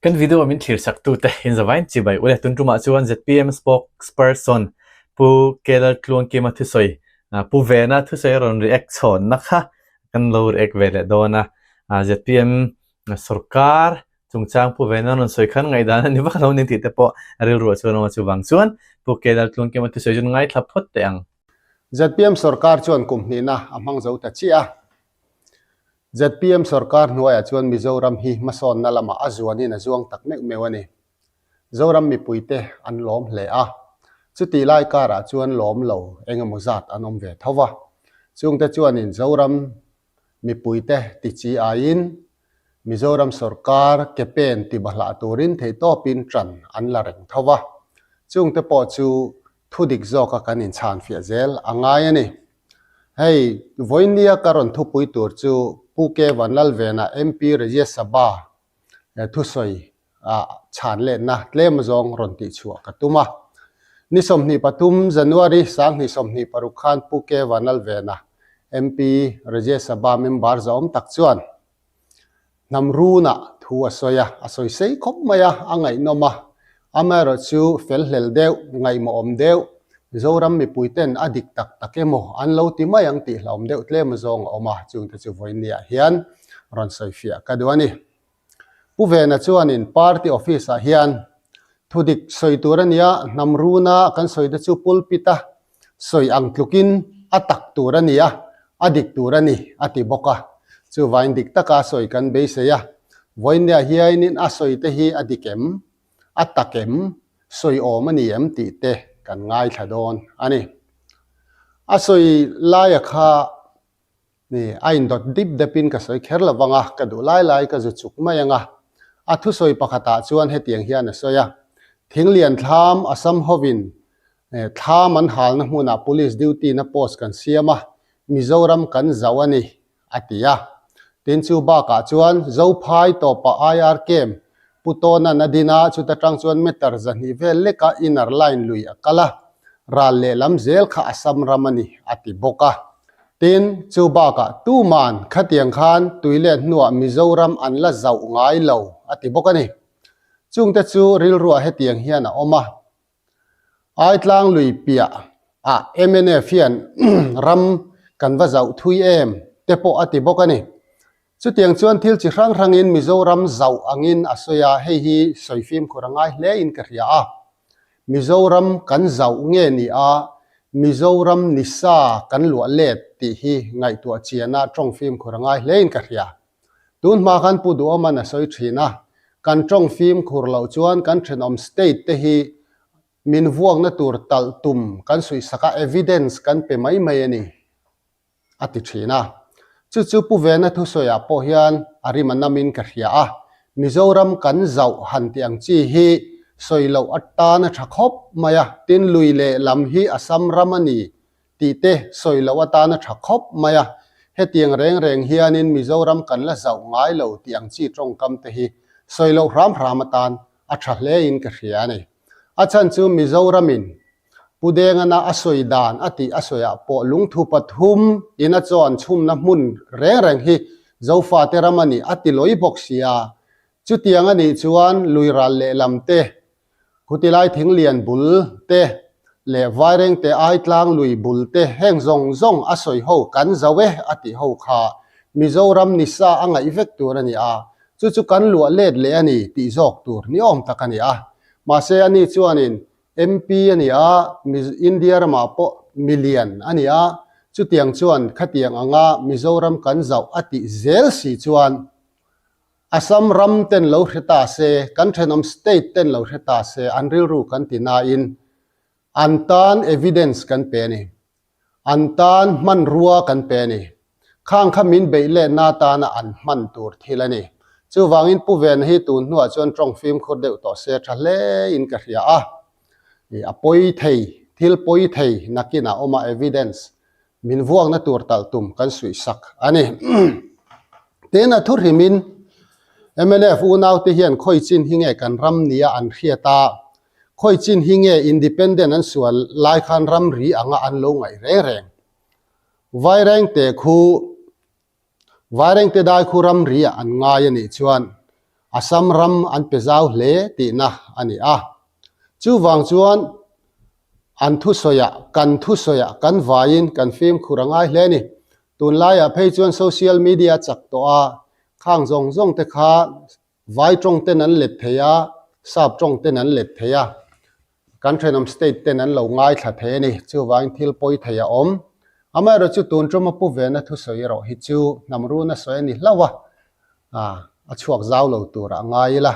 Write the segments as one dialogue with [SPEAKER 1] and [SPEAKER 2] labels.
[SPEAKER 1] Kan video min thlir sak tute in zavain chibai ule tun tumah chuan ZPM spokesperson Pu Kelal Tluangkima thusawi Pu Vena thusawi a rawn react chhawnna kha kan lo react ve leh dawn a. ZPM sorkar chungchang Pu Vena rawn sawi khan ngaihdan a ni vak lo ni tih te pawh rilruah chuan a awm a chuvang chuan Pu Kelal Tluangkima thusawi chu ngaithla phawt teh ang.
[SPEAKER 2] ZPM sorkar chuan kum hnihna a hmang zo ta chiah a. ZPM sorkar hnuaiah chuan Mizoram hi hmasawnna lamah a zuanin a zuang tak meuh meuh a ni. Zoram mipuite an lawm hle a, chutih lai karah chuan lawm lo eng emaw zat an awm ve tho va. Chungte chuanin Zoram mipuite ti chi aiin Mizoram sorkar ke pen ti bahlah turin theihtawpin ṭan an la reng tho va. Chungte pawh chu thudik zawka kan inchhanfiah zel a ngai a ni. Hei, vawinia ka rawn thupui tur chu Pu K Vanlalvena MP Rajya Sabha thusawi ah chhan letna tlem zawng rawn tihchhuah ka tum a. Ni 23 January 2026 khan Pu K Vanlalvena MP Rajya Sabha member zahawm tak chuan Hnam runah thu a sawi a, a sawi sei khawp mai a, a ngaihnawm a. Amaherawh chu fel hlel deuh, ngaihmawhawm deuh, Mizoram mipuiten a dik tak tak emaw an lo ti mai ang tih hlauhawm deuh tlem zawng a awm a, chungte chu vawinia hian rawn sawi fiah ka duh a ni. Pu Vena chuanin party office ah hian thudik sawi tur a nia, hnam runa kan sawi te chu pulpit a sawi ang tlukin a tak tur a ni a, a dik tur a ni a ti bawk a. Chuvain dik taka sawi kan beisei a, vawinia hiainin a sawi te hi a dik em, a tak em, sawi awm a ni em tih te kan ngaithla dawn a ni. A sawi laia kha Ni, a indawt dip depin ka sawi kher lo vang a, ka duh lai lai ka zu chuk mai ang a. A thusawi pakhatah chuan hetiang hian a sawi a, Thinglian thlam Assam hovin thlam an halna hmunah police duty na post kan siam a, Mizoram kan zauh a ni, a ti a. Tin chu bakah chuan Zophai tawpah IR camp Pu Tawnan a din a, chuta tang chuan meter 200 vel leka inner line lui a kal a, ral lehlam zel kha Assam ram a ni, a ti bawk a. Tin, chu bakah tuman khatiang khan tui let hnuah Mizoram an la zauh ngai lo, a ti bawk a ni. Chungte chu rilruah hetiang hian a awm a. Aitlang lui piah ah mnf hian ram kan va zauh thui em te pawh a ti bawk a ni. Chutiang chuan thil chi hrang hrangin Mizoram zauh angin a sawi a, hei hi sawi fimkhur a ngai hle in ka hria a. Mizoram kan zauh nge ni a, Mizoram ni sa kan luah let tih hi ngaihtuah chiana tawng fimkhur a ngai hle in ka hria. Tun hma khan Pu Duhawman a sawi thin a, kan tawng fimkhur loh chuan kan thenawm state te hi min vuakna tur talh tum kan suihsak a, evidence kan pe mai mai a ni. a ti thin a. Chu chu Pu Vena thusawiah pawh hian a rim a namin ka hria a, Mizoram kan zauh han tih ang chi hi sawi loh atan a tha khawp mai a, tin lui leh lam hi Assam ram a ni tih te sawi loh atan a tha khawp mai a, hetiang reng reng hianin Mizoram kan la zauh ngai lo tih ang chi tawngkam te hi sawi loh hram hram atan a tha hlein ka hria a ni. A chhan chu Mizoramin Pu Dengana a sawi dan a tih a sawiah pawh lungthu pathum in a chaw an chhumna hmun reng reng hi Zofate ram a nih a ti lawi bawk sia. Chutiang a nih chuan lui ral lehlam te, Khutilai thinglian bul te leh Vairengte Aitlang lui bul te heng zawng zawng a sawi ho kan zo e a tih ho kha Mizoram ni sa a ngaih vek tur a ni a, chu chu kan luah let leh a ni tih zawk tur ni awm tak a ni a. Mahse ani chuanin MP a ni a, India ramah pawh milian a ni a, chutiang chuan khatiang anga Mizoram kan zauh a tih zel si chuan Assam ram ten lo hre ta se, kan thenawm state ten lo hre ta se an rilru kan ti nain an tan evidence kan pe a ni. An tan hmanrua kan pe a ni. Khang kha min beih letna atana an hman tur thil a ni. Chuvangin Pu Vena hi tun hnuah chuan tawng fimkhur deuh tawh se tha hle in ka hria a. A pawi thei, thil pawi thei nakinah awm a evidence min vuakna tur talh tum kan suihsak a ni. Tin a thu hrimin mnf unaute hian khawi chin hi nge kan ram nia an hriat a, khawi chin hi nge independent an sual lai khan ramri anga an lo ngaih reng reng. Vairengte khu Vairengte dai khu ramri ah an ngai a nih chuan. Assam ram an pe zau hle tihna a ni a. Chuvang chuan an thusawiah, kan thusawiah kan vaiin kan fimkhur a ngai hle a ni. Tunlaiah phei chuan social media chak tawh a, khang zawng zawng te kha Vai tawng ten an let thei a, sap tawng ten an let thei a, kan thenawm state ten an lo ngaithla thei a ni. Chuvangin thil pawi thei a awm. Amaherawhchu tun tuma Pu Vena thusawi erawh hi chu hnam runa sawi a ni hlauh a, a chhuak zau lo turah a ngai ila.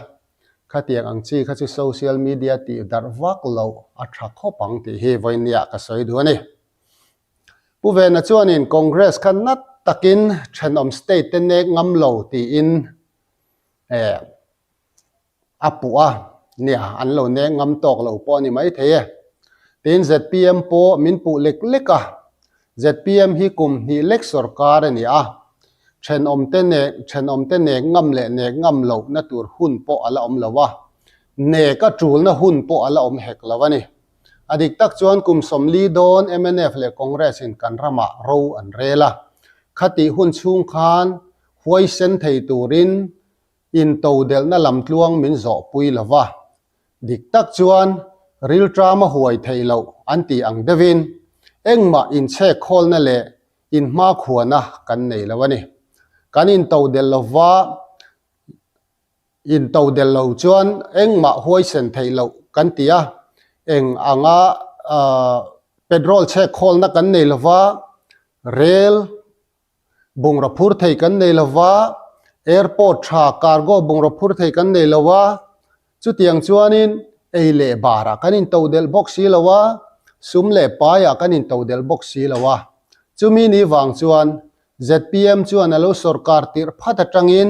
[SPEAKER 2] Khatiang ang chi kha chu social media tih darh vak loh a tha khawp ang tih hi vawinia ka sawi duh a ni. Pu Vena chuanin Congress kha nat takin thenawm state te nek ngam lo tiin eh a puh a, nia an lo nek ngam tawk lo pawh a ni maithei e. Tin zpm pawh min puh lek lek a, zpm hi kum hnih lek sawrkar a ni a, thenawm te nek thenawm te nek ngam leh nek ngam loh na tur hun pawh a la awm lo a, nek a tulna hun pawh a la awm hek lo a ni. A dik tak chuan kum 40 dawn mnf leh Congress in kan ramah ro an rel a, khatih hun chhung khan Huaisen thei turin intodelhna lamtluang min zawhpui lo va, dik tak chuan rilṭam a huai theih loh an tih ang deuhin engmah inchhekkhawlna leh inhmakhuana kan nei lo a ni. Kan intodelh lo va, intodelh lo chuan engmah huaisen theih loh kan ti a, eng anga petrol chhekkhawlna kan nei lo va, rel Bungraw phur thei kan nei lo va, airport tha cargo bungraw phur thei kan nei lo a, chutiang chuanin ei leh barah kan intodelh bawk si lo a, sum leh paiah kan intodelh bawk si lo a. Chumi ni vang chuan zpm chuan a lo sawrkar tirh phat atangin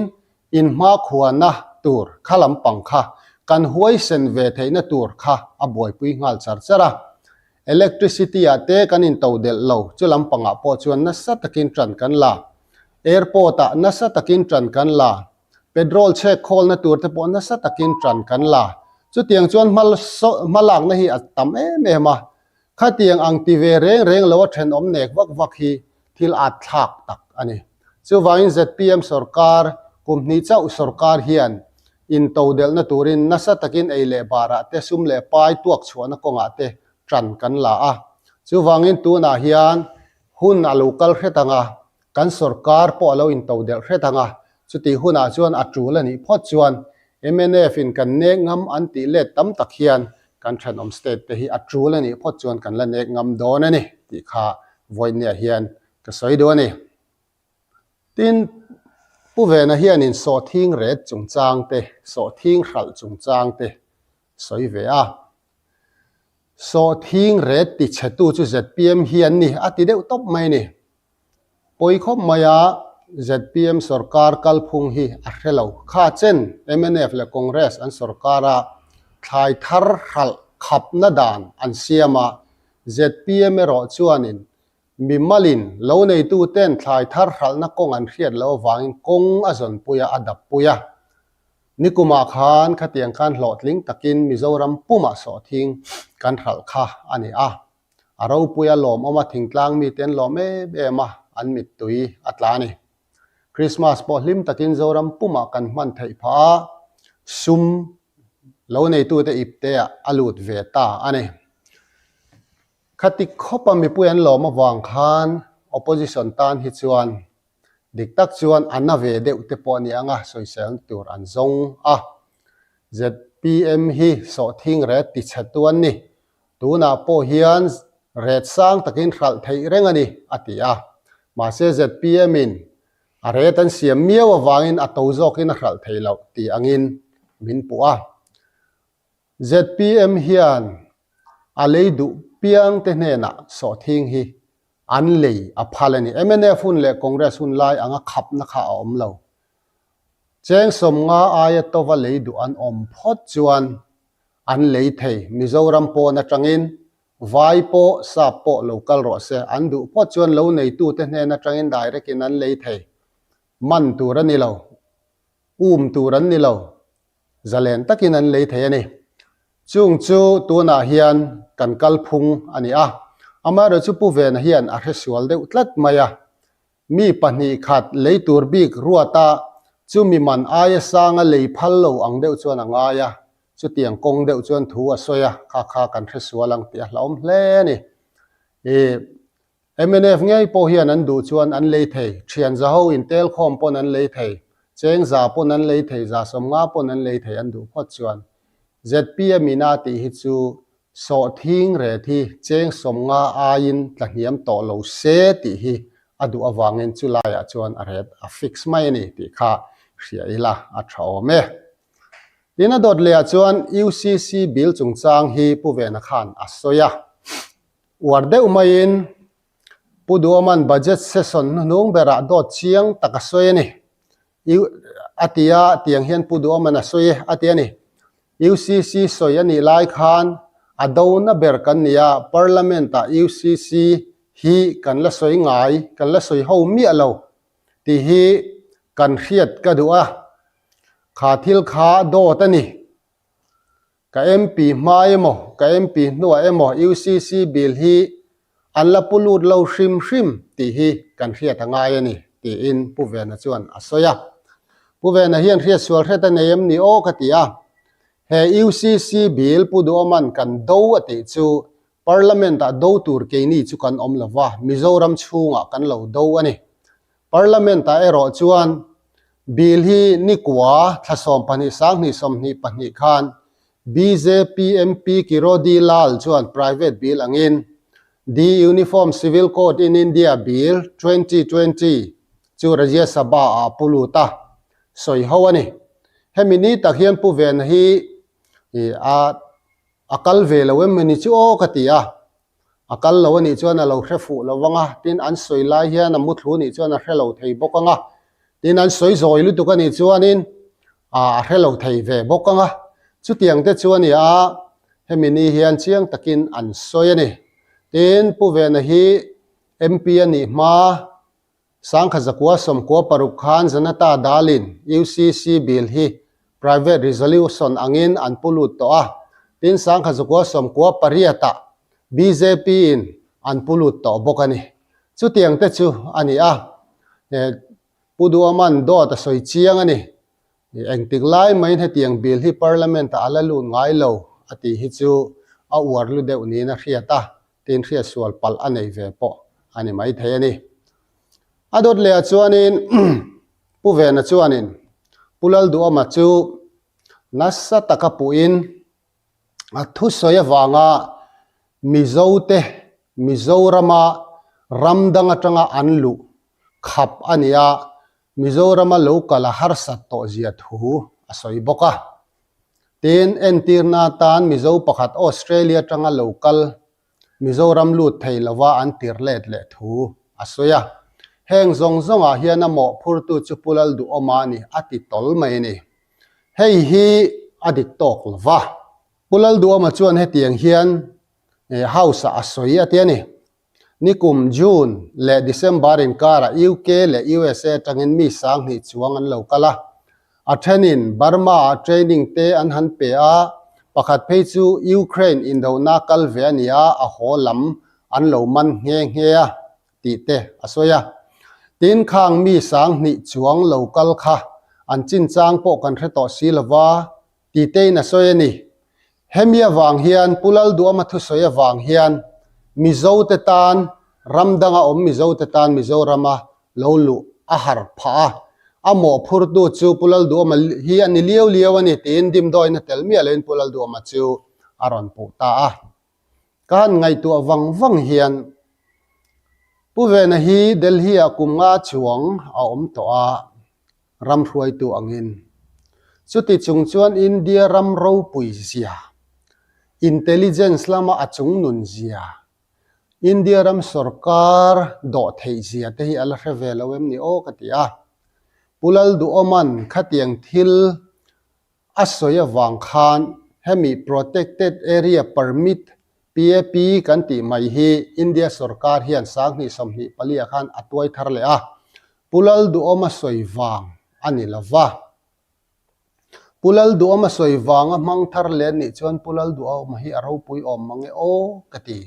[SPEAKER 2] inhmakhuana tur kha lampang kha kan huaisen ve theihna tur kha a buaipui nghal char char a. Electricity ah te kan intodelh lo, chu lampangah pawh chuan nasa takin ṭan kan la. Airport ah nasa takin ṭan kan la. Petrol chhek khawlna tur te pawh nasa takin ṭan kan la. Chutiang chuan hmalakna hi a tam em em a. Khatiang ang ti ve reng reng lo a ṭhenawm nek vak vak hi thil at thlak tak a ni. Chuvangin zpm sorkar, kum hnih chauh sorkar hian intodelhna turin nasa takin ei leh barah te, sum leh pai tuak chhuahna kawngah te ṭan kan la a. Chuvangin tunah hian hun a lo kal hret ang a, kan sorkar pawh a lo intodelh hret ang a, chutih hunah chuan a ṭul a nih phawt chuan mnf in kan nek ngam an tih let tam tak hian kan thenawm state te hi a ṭul a nih phawt chuan kan la nek ngam dawn a ni tih kha vawinia hian ka sawi duh a ni. Tin, Pu Vena hianin sawhthing ret chungchang te, sawhthing hralh chungchang te sawi ve a. Sawhthing ret tichhetu chu zpm hi an ni a ti deuh tawp mai a ni. Pawi khawp maia zpm sorkar kalphung hi a hre lo. Kha chen mnf leh Congress an sorkar a, thlai thar hralh khapna dan an siam a, zpm erawh chuanin Mimalin lo neituten thlai thar hralhna kawng an hriat loh avangin kawng a zawnpui a, a dappui a. Nikumah khan khatiang khan hlawhtling takin Mizoram pumah sawhthing kan hralh kha a ni a. A ropui a lawmawm a, thingtlang mite an lawm em em a, an mittui a tla a ni. Krismas pawh hlim takin Zoram pumah kan hman theih phah a, sum lo neitute ipteah a lut ve ta a ni. Khati khawpa mipui an lawm avang khan opposition tan hi chuan dik tak chuan a na ve deuh te pawh a ni ang a, sawiselna tur an zawng a. Zpm hi sawhthing ret tichhe tu an ni. Tunah pawh hian ret sang takin hralh theih reng a ni, a ti a. Mahse zpm in a ret an siam miau avangin a to zawkin a hralh thei loh tih angin min puh a. Zpm hian a lei duh piang te hnenah sawhthing hi an lei a phal a ni. Mnf hun leh Congress hun lai anga khapna kha a awm lo. Cheng 50 aia tova lei duh an awm phawt chuan an lei thei. Mizoram pawn atangin Vai pawh, Sap pawh lo kal rawh se. An duh phawt chuan lo neitute hnen atangin direct in an lei thei. Man tur a ni lo. Um tur an ni lo. Zalen takin an lei thei a ni. Chung chu tunah hian kan kalphung a ni a. Amaherawhchu chu Pu Vena hian a hresual deuh tlat mai a. Mi 2 khat lei tur bik ruata. Chumi man aia sanga lei phal lo ang deuh chuan a ngai a, chutiang kawng deuh chuan thu a sawi a, kha kha kan hre sual ang tih a hlauhawm hle a ni. Ih, mnf ngei pawh hian an duh chuan an lei thei, thian za ho intel khawm pawn an lei thei, cheng za pawn an lei thei, za 50 pawn an lei thei an duh phawt chuan. Zpm ina tih hi chu Sawhthing ret hi cheng 50 aiin tlahniam tawh lo se tih hi a duh avangin chu laiah chuan a ret a fix mai a ni tih kha hria ila a tha awm e. Tin a dawt lehah chuan UCC bill chungchang hi Pu Vena khan a sawi a, uar deuh maiin Pu Duaman budget session hnuhnung berah dawt chiang tak a sawi a ni. U a ti a, tiang hian Pu Duaman a sawi e a ti a ni. UCC sawi a nih lai khan a dona ber kan ni a, Parliament ah UCC hi kan la sawi ngai, kan la sawi ho miah lo tih hi kan hriat ka duh a, kha thil kha dawt a ni. Ka MP hma emaw, ka MP hnuah emaw UCC bill hi an la pu lut lo hrim hrim tih hi kan hriat a ngai a ni, tiin Pu Vena chuan a sawi a. Pu Vena hian hriat sual hret a nei em ni aw ka ti a. He UCC bill Pu Duhawman kan do a tih chu Parliament-ah do tur keini chu kan awm lo va, Mizoram chhungah kan lo do a ni. Parliament-ah erawh chuan bill hi nikua thla 12 22 22 khan bjp MP Kirodi Lal chuan private bill angin The Uniform Civil Code in India Bill 2020 chu Rajya Sabha-ah a pu lut a, sawi ho a ni. Hemi ni tak hian Pu Vena hi a a kal ve lo em ni chu aw ka ti a. A kal lo a nih chuan a lo hre fuh lo vang a, tin an sawi lai hian a muthlu nih chuan a hre lo thei bawk ang a, tin an sawi zawi lutuk a nih chuanin a hre lo thei ve bawk ang a. Chutiang te chu a ni a, hemi ni hian chiang takin an sawi a ni. Tin, Pu Vena hi MP a nih hma Sangkhat zakua 96 khan Janata Dal-in UCC bill hi private resolution angin an pu lut tawh a, tin sangkhat zakua 98-ah BJP-in an pu lut tawh bawk a ni. Chutiang te chu a ni a, Pu Duaman dawt a sawi chiang a ni. Engtik lai maiin hetiang bill hi Parliament-ah a la lut ngai lo a tih hi chu a uar lu deuh niin a hriat a, Tin hriat sual palh a nei ve pawh a ni mai thei a ni. A dawt leh ah chuanin Pu Vena chuanin Pu Lalduhawma chu nasa taka puhin a thusawi avanga Mizote Mizorama ram dang atanga an luh khap a ni a, Mizorama lo kal a harsat tawh zia thu a sawi bawk a. Tin, entirna atan Mizo pakhat Australia atanga lo kal Mizoram lut thei lova an tir let leh thu a sawi a. Heng zawng zawngah hian a mawhphurtu chu Pu Lalduhawma a ni a ti tawl mai a ni. Hei hi a dik tawk lova. Pu Lalduhawma chuan hetiang hian House-ah a sawi a ti a ni. Nikum June leh December inkarah UK leh USA atangin mi 2000 chuang an lo kal a. A thenin Burma-ah training te an han pe a, pakhat phei chu Ukraine indohna kal ve a ni a, a haw lam an lo man nghe nghe a tih te a sawi a. Tin, khang mi 2000 chuang lo kal kha an chinchang pawh kan hre tawh si lova, Titein a sawi a ni. Hemi avang hian Pu Lalduama thusawi avang hian Mizote tan ram danga awm Mizote tan Mizorama lo luh a har phah a, a mawhphurtu chu Pu Lalduama hi a ni liau liau a ni tiin dimdawina tel miah loin Pu Lalduama chu a rawn puh ta a. Ka han ngaihtuah vang vang hian Pu Vena hi Delhi-ah kum nga chuang a awm tawh a, ram hruaitu angin. Chuti chung chuan India ram ropui zia, intelligence lama a chungnun zia, India ram sorkar dawh theih zia te hi a la hre ve lo em ni aw ka ti a. Pu Lalduhawman khatiang thil A sawi avang khan hemi Protected Area Permit, PAP, kan tih mai hi India sorkar hian 2024 ah khan a tuai thar leh a, Pu Lalduhawma sawi vang a ni lo va. Pu Lalduhawma sawi vanga hmang thar leh nih chuan Pu Lalduhawma hi a ropui awm mang e aw ka ti.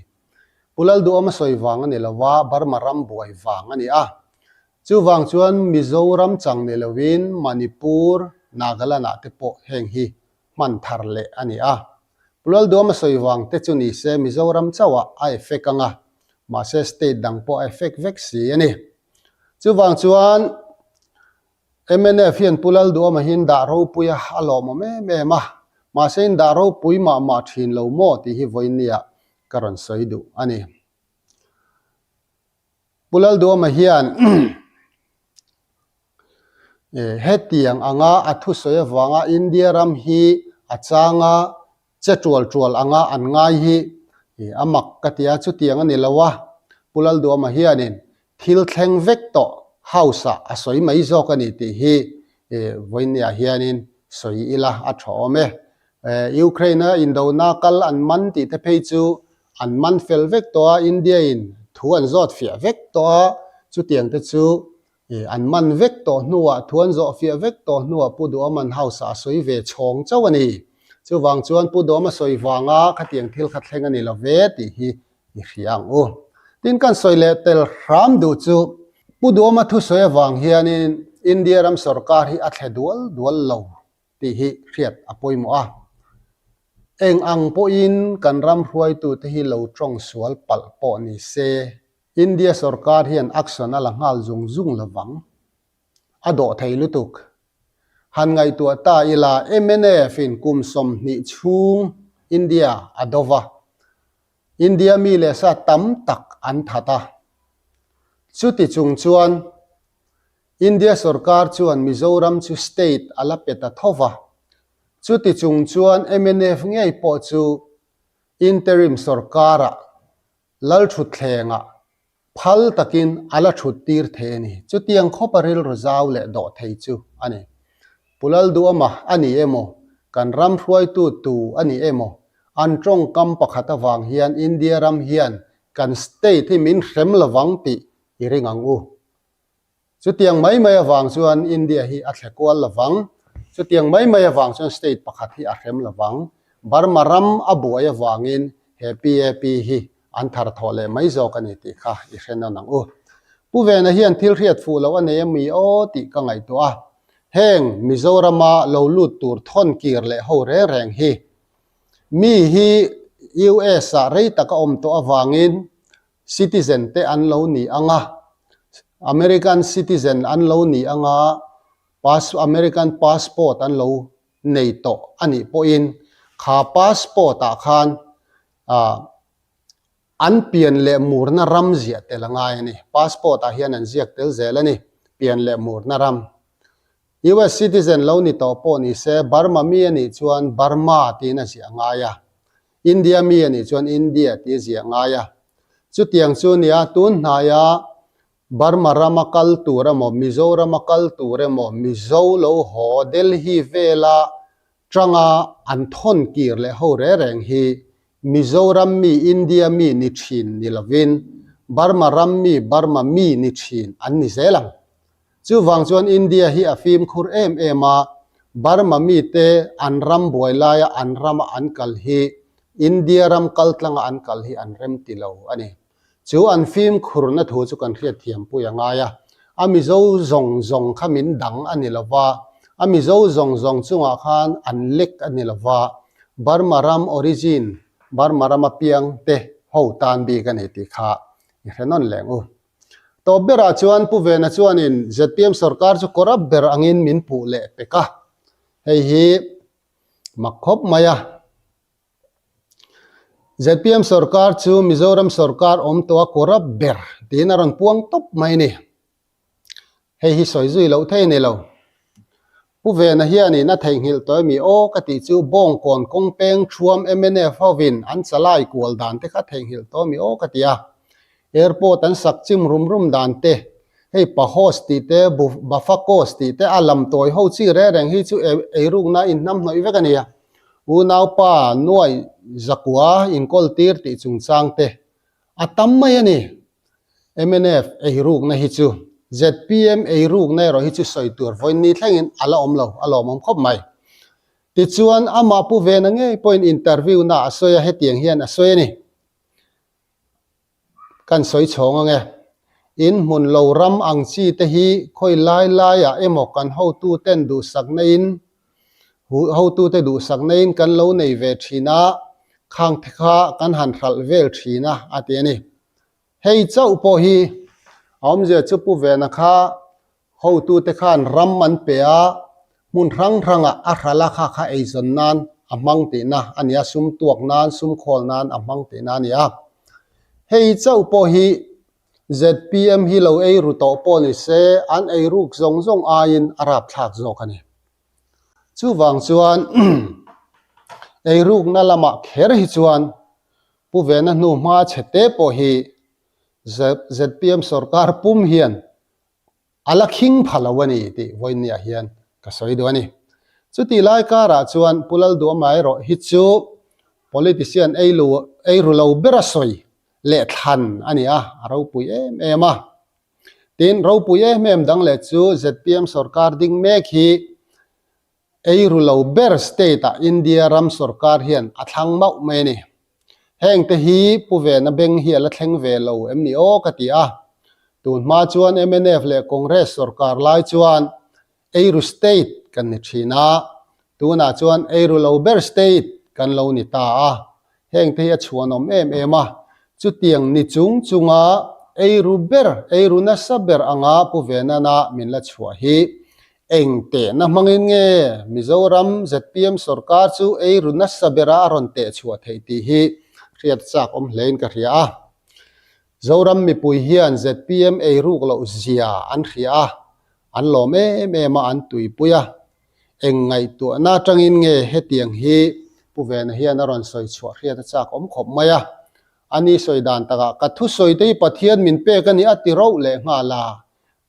[SPEAKER 2] Pu Lalduhawma sawi vang a ni lo va, Burma ram buai vang a ni a. Chuvang chuan Mizoram chang ni lovin Manipur, Nagaland ah te pawh heng hi hman thar leh a ni a. Pu Lalduama sawi vang te chu ni se Mizoram chauh ah a effect ang a, mahse state dang pawh a effect vek si a ni. Chuvang chuan mnf hian Pu Lalduama hi in dah ropui a, a lawmawm em em a, mahse in dah ropui mah mah thin lo maw tih hi vawinia ka rawn sawi duh a ni. Pu Lalduama hian hetiang anga a thusawi avanga India ram hi a changa che tual tual anga an ngai hi a mak ka ti a, chutiang a ni lo a, Pu Lalduama hianin thil thleng vek tawh House ah a sawi mai zawk a ni tih hi vawinia hianin sawi ila a tha awm e. Ukraine a indona kal an man tih te phei chu an man fel vek tawh a, India in thu an zawt fiah vek tawh a, chutiang te chu an man vek tawh hnuah, thu an zawh fiah vek tawh hnuah Pu Duhawman House ah a sawi ve chhawng chauh a ni. Chuvang chuan Pu Duhawm a sawi vanga khatiang thil kha thleng a ni lo ve tih hi i hria ang u. Tin kan sawi leh tel hram duh chu Pu Duhawma thusawi avang hianin India ram sorkar hi a thle dual dual lo tih hi hriat a pawimawh a. Eng ang pawhin kan ram hruaitute hi lo tawng sual palh pawh ni se, India sorkar hian action a la nghal zung zung lovang. A dawh thei lutuk. Han ngaihtuah ta ila mnf in kum 20 chhung India a do va. India mi leh sa tam tak an that a. Chuti chung chuan India sorkar chuan Mizoram chu state a la pe ta tho va. Chuti chung chuan mnf ngei pawh chu interim sorkarah Lalthutthlengah phal takin a la thut tir thei a ni. Chutiang khawpa rilru zau leh dawh thei chu a ni. Pu Lalduama a ni emaw, kan ram hruaitu tu a ni emaw, an tawngkam pakhat avang hian India ram hian kan state hi min hrem lovang tih i ring ang u. Chutiang mai mai avang chuan India hi a thle kual lovang. Chutiang mai mai avang chuan state pakhat hi a hrem lovang. Burma ram a buai avangin he PAP hi an thar thawh leh mai zawk a ni tih kha i hre nawn ang u. Pu Vena hian thil hriat fuh loh a nei ami aw tih ka ngaihtuah a. Heng Mizorama lo lut tur thawn kir leh ho reng reng hi mi hi US ah rei tak a awm tawh avangin Citizen te an lo ni ang a, American citizen an lo ni ang a, pass American passport an lo nei tawh a nih pawhin kha passport ah khan ah an pian leh murna ram ziah tel a ngai a ni. Passport ah hian an ziak tel zel a ni, pian leh murna ram. US citizen lo ni tawh pawh ni se Burma mi a nih chuan Burma tiin a ziah a ngai a. India mi a nih chuan India tih a ziah ngai a. Chutiang chu nia tun hnaia Burma rama kal tur emaw, Mizorama kal tur emaw, Mizo lo haw Delhi vela tanga an thawn kir leh ho reng reng hi Mizoram mi India mi ni thin ni lovin Burma ram mi Burma mi ni thin an ni zel ang. Chuvang chuan India hi a fimkhur em em a, Burma mite an ram buai laia an rama an kal hi India ram kal tlanga an kal hi an rem ti lo a ni. Chu an fimkhurna thu chu kan hriatthiampui a ngai a, a Mizo zawng zawng kha min dang a ni lo va, a Mizo zawng zawng chungah khan an lek a ni lo va, Burma ram origin, Burma rama piang te ho tan bik a ni tih kha i hre nawn leng u. Tawp berah chuan Pu Vena chuanin zpm sorkar chu corrupt ber angin min puh leh pek a, hei hi mak khawp mai a. Zpm sorkar chu Mizoram sorkar awm tawh a corrupt ber tiin a rawn puang tawp mai a ni. Hei hi sawi zui loh thei a ni lo. Pu Vena hianin a theihnghilh tawh emi aw ka tih chu Bawngkawn kawngpeng thuam mnf hovin an chalai kual dan te kha theihnghilh tawh emi aw ka ti a. Airport an sak chim rum rum dan te, hei Pahos tih te, Bafakos tih te a lam tawi ho chi reng reng hi chu eirukna inhnamhnawih vek a nia. Unaupa nuai zakua inkawl tir tih chungchang te a tam mai a ni. Mnf eirukna hi chu zpm eirukna erawh hi chu sawi tur vawiin thlengin a la awm lo, a lawmawm khawp mai. Tichuan, amah Pu Vena ngei pawhin interview na a sawi a, hetiang hian a sawi a ni. Kan sawi chhawng ang e. In hmun lo ram ang chi te hi khawi lai laiah emaw kan hotuten duhsakna in hotute duhsakna in kan lo nei ve thin a, khang te kha kan han hralh vel thin a, a ti a ni. Hei chauh pawh hi a awmzia chu Pu Vena kha Hotute khan ram an pe a, hmun hrang hrangah a hralh a kha kha eizawn nan a hmang tihna a ni a, sum tuak nan, sum khawl nan a hmang tihna a ni a. Hei chauh pawh hi zpm hi lo ei ru tawh pawh ni se, an ei ruk zawng zawng aiin a rapthlak zawk a ni. Chuvang chuan ei rukna lamah kher hi chuan Pu Vena hnu hma chhe te pawh hi zpm sorkar pum hian A la khing pha lo a ni tih vawiinniah hian ka sawi duh a ni. Chutih lai karah chuan Pu Lalduama erawh hi chu politician ei lu ei ru lo bera sawi leh thlan a ni a, a ropui em em a. Tin, ropui em em dang leh chu zpm sorkar ding mek hi Ei ru lo ber state ah India ram sorkar hian a thlang mauh mai a ni. Heng te hi Pu Vena beng hi a la thleng ve lo em ni aw ka ti a. Tun hma chuan mnf leh Congress sorkar lai chuan ei ru state kan ni thin a, tunah chuan ei ru lo ber state kan lo ni ta a. Heng te hi a chhuanawm em em a, chutiang ni chung chunga eiru ber, eiru nasa ber anga Pu Venana min la chhuah hi eng tehna hmangin nge Mizoram zpm sorkar chu eiru nasa bera a rawn teh chhuah theih tih hi hriat chak awm hlein ka hria a. Zoram mipui hian zpm eiruk loh zia an hria a, an lawm em em a, an tuipui a. Eng ngaihtuahna atangin nge hetiang hi Pu Vena hian a rawn sawi chhuah hriat a chak awm khawp mai a. Ani sawi dan takah ka thusawi te hi Pathian min pek a ni a ti rauh leh nghal a.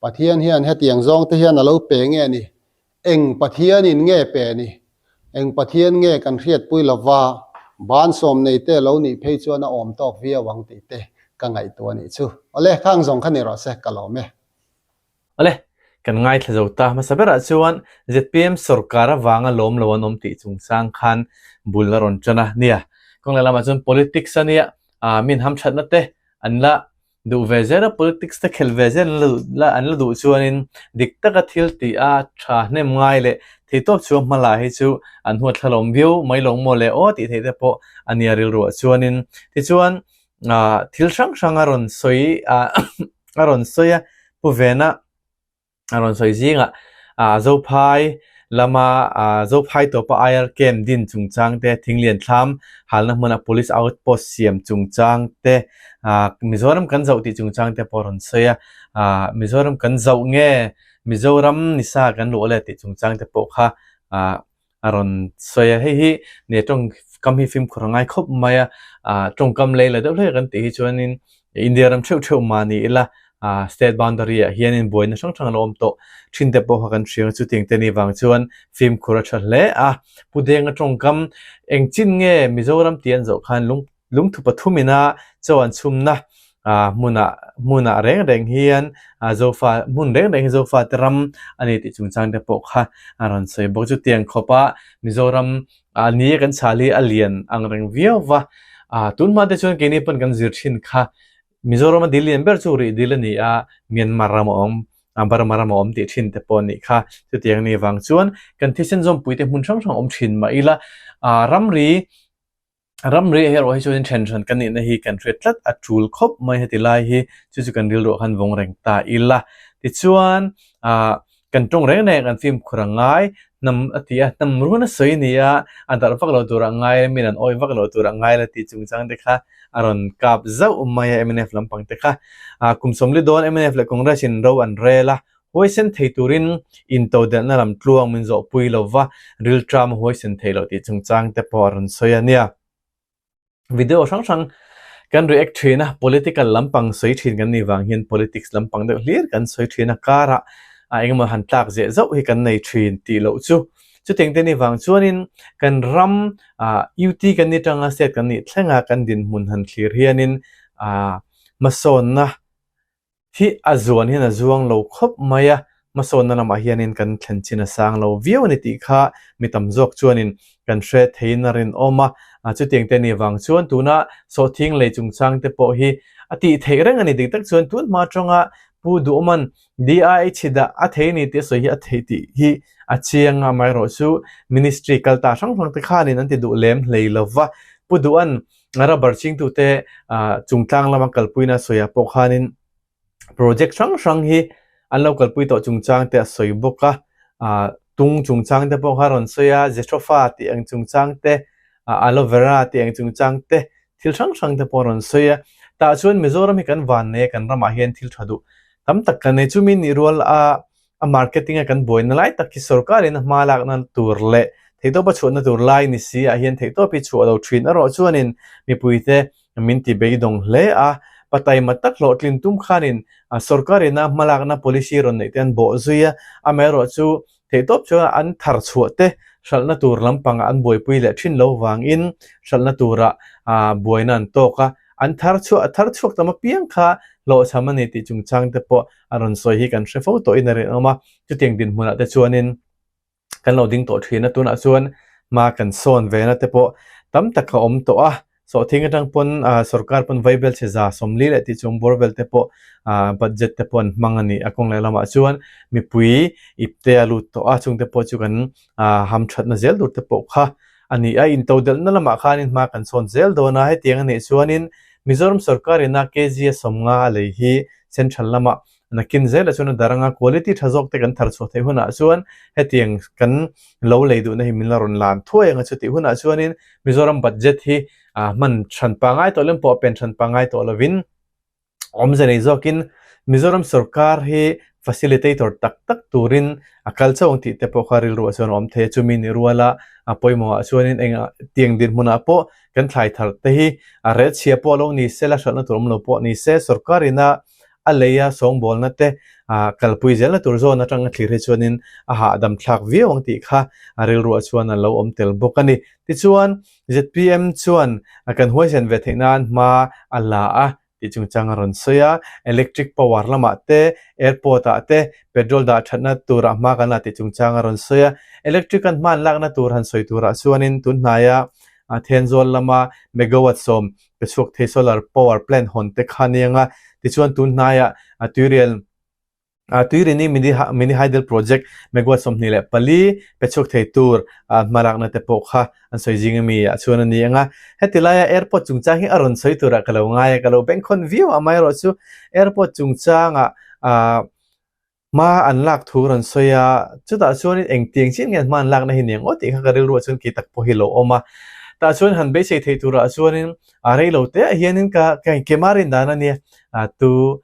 [SPEAKER 2] Pathian hian hetiang zawng te hian a lo pe nge ni? Eng Pathianin nge pe ni? Eng Pathian nge kan hriatpui lova bansawm nei te lo nih phei chuan a awm tawk viau ang tih te ka ngaihtuah nih chu. Awle, khang zawng kha ni rawh se, ka lawm e.
[SPEAKER 1] Awle, kan ngaithla zo ta. Hmasa berah chuan zpm sorkar avanga lawm lo an awm tih chungchang khan bul a rawn tan a nia. Kawng leh lamah chuan politics a nia, min hamthatna te an la duh ve zel a, politics te khelh ve zel an la duh an la duh chuanin dik taka thil tih a tha hnem ngai leh theitawp chu a hma la hi chu an huat thla lawm viau mai lo maw le aw tih theih te pawh a nia rilruah chuanin tichuan ah thil hrang hrang a rawn sawi ah a rawn sawi a Pu Vena a rawn sawi zingah ah Zophai lama ah Zophai tawpa IR camp din chungchang te Thinglian thlam halna hmuna police outpost siam chungchang te ah Mizoram kan zoh tih chungchang te pawh a rawn sawi a ah Mizoram kan zoh nge Mizoram nisa kan luh le tih chungchang te pawh kha ah a rawn sawi a, hei hi nia tawngkam hi fimkhur a ngai khawp mai a, ah tawngkam lei la deuh hlek an tih hi chuanin India ram theuh theuh mah ni ila ah state boundary ah hianin buaina hrang hrang a lo awm tawh thin te pawh kha kan hria ang chutiang te ni vang chuan fimkhur a tha hle a, Pu Denga tawngkam eng chin nge Mizoram tih an zawh khan lung Lungthu pathumina chaw an chhumna hmunah hmunah reng reng hian Zofa hmun reng reng hi Zofa te ram a ni tih chungchang te pawh kha a rawn sawi bawk. Chutiang khawpa Mizoram ni a kan chhal hi a lian ang reng viau va, tunhma te chuan keini pawn kan zir thin kha Mizorama dil lian ber chu rih dil a ni a, Myanmar ram a awm, Burma ram a awm tih thin te pawh a nih kha. Chutiang ni vang chuan kan thisen zawmpui te hmun hrang hrang awm thin mah ila ramri Ramri erawh hi chuanin then hran kan nihna hi kan hriat tlat a tul khawp mai heti lai hi chu chu kan rilruah khan vawng reng ta ila. Tichuan ah kan tawng reng reng an fimkhur a ngai hnam a ti a, hnam run a sawi a ni a, a darh vak loh turah ngai a, min an awih vak loh turah ngai la tih chungchang te kha a rawn kap zauh mai a mnf lampang te kha. Ah kum sawmli dawn mnf leh Congress in ro an rel a, Huaisen thei turin intodelhna lam tluang min zawhpui lo va, rilṭam a huaisen thei loh tih chungchang te pawh a rawn sawi a nia. Video hrang hrang kan react ṭhin a, political lampang sawi ṭhin kan nih vang hian politics lampang deuh hlir kan sawi ṭhin a, karah a engemaw han tlak zeh zauh hi kan nei ṭhin tih loh chu. Chutiang te nih vang chuanin kan ram ah UT kan ni ṭanga state kan nih thlenga kan dinhmun han thlir hianin ah hmasawnna Hi a zuan hian a zuang lo khawp mai a, hmasawnna lamah hianin kan thlen chin a sang lo viau a ni tih kha mi tam zawk chuanin kan hre theiin a rinawm a. Chutiang te ni vang chuan tuna sawhthing lei chungchang te pawh hi A tih theih reng a ni dik tak chuan tun hma atanga Pu Duhawman DIH dah a thei a ni tih a sawi hi a theih tih hi a chiang a, amaherawhchu Ministry kal ta hrang hrang te khanin an ti duh lem hlei lo va. Pu Duhan rubber chingtute chungtlang lama kalpuina a sawiah pawh khanin project hrang hrang hi an lo kalpui tawh chungchang te a sawi bawk a, tung chungchang te pawh kha a rawn sawi a, Jatropha tih ang chungchang te, Aloe vera tih ang chungchang te, thil hrang hrang te pawh a rawn sawi a. Tah chuan Mizoram hi kan van nei a, kan ramah hian thil tha duh tam tak kan nei. Chumi nih rual a a marketing a kan buaina lai tak hi sorkarin a hma lakna tur leh theihtawp a chhuahna tur lai ni si ah hian theihtawp hi chhuah lo thin erawh chuanin mipuite min ti beidawng hle a, pataima tak hlawhtlin tum khanin sorkarin a hmalakna policy rawn neih te an bawh zui a, amaherawh chu theihtawp chuan an thar chhuah te hralhna tur lampangah an buaipui leh thin lo vangin hralhna turah buaina an tawk a, an thar chhuah a thar chhuak tam apiang kha hlawhchham a ni tih chungchang te pawh a rawn sawi hi kan hre fo tawhin a rinawm a, chutiang dinhmunah te chuanin kan lo ding tawh thin a, tunah chuan hma kan sawn ve na te pawh tam tak a awm tawh a, sawhthing atang pawn ah sorkar pawn vaibel chhe za 40 leh tih chung bawr vel te pawh ah budget te pawh an hmang a ni a, kawng leh lamah chuan mipui ip te a lut tawh a, chung te pawh chu kan ah hamthatna zel tur te pawh kha a ni a, intodelhna lamah khanin hma kan sawn zel dawn a, hetiang a nih chuanin Mizoram sorkar ina kg a 50 a lei hi central lamah Nakin zelah chuan a dar anga quality tha zawk te kan thar chhuah theih hunah chuan hetiang kan lo lei duhna hi min la rawn lan thuai ang a chutih hunah chuanin Mizoram budget hi hman hran pangai tawh lovin pawh pen hran pangai tawh lovin awmze nei zawkin Mizoram sorkar hi facilitator tak tak turin a kal chauh ang tih te pawh kha rilruah chuan a awm thei a, chumi ni ruala a pawimawhah chuanin engah tiang dinhmunah pawh kan thlai thar te hi a rel chhia pawh lo ni se la hralhna tur awm lo pawh ni se sorkarina a leia sawngbawlna te kalpui zelna tur zawn atanga thlir hi chuanin a hahdam thlak viau ang tih kha a rilruah chuan a lo awm tel bawk a ni. Tichuan, zpm chuan kan huaisen ve theih nan hma a la a tih chungchang a rawn sawi a, electric power lamah te, airport ah te, petrol dah thatna turah hma kan la tih chungchang a rawn sawi a. Electric an hma an lakna tur han sawi turah chuanin tunhnaia Thenzawl lama megawatt 10 pe chhuak thei solar power plant hawn te kha aniang a, tichuan tun hnaiah tuirial Tuirini mini hydel project megawatt 24 pe chhuak thei tur hmalakna te pawh kha an sawi zing ami ah chuan a ni ang a. Heti laia airport chungchang hi a rawn sawi turah ka lo ngai a, ka lo bengkhawn viau a, amaherawhchu airport chungchangah Hma an lak thu rawn sawi a, chutah chuanin engtiang chiah nge hma an lakna hi niang aw tih kha ka rilruah chuan kei tak pawh hi lo awm a. Tah chuan han beisei theih turah chuanin a rei lo te ah hianin ka ka engkim a rin dan a nia, tu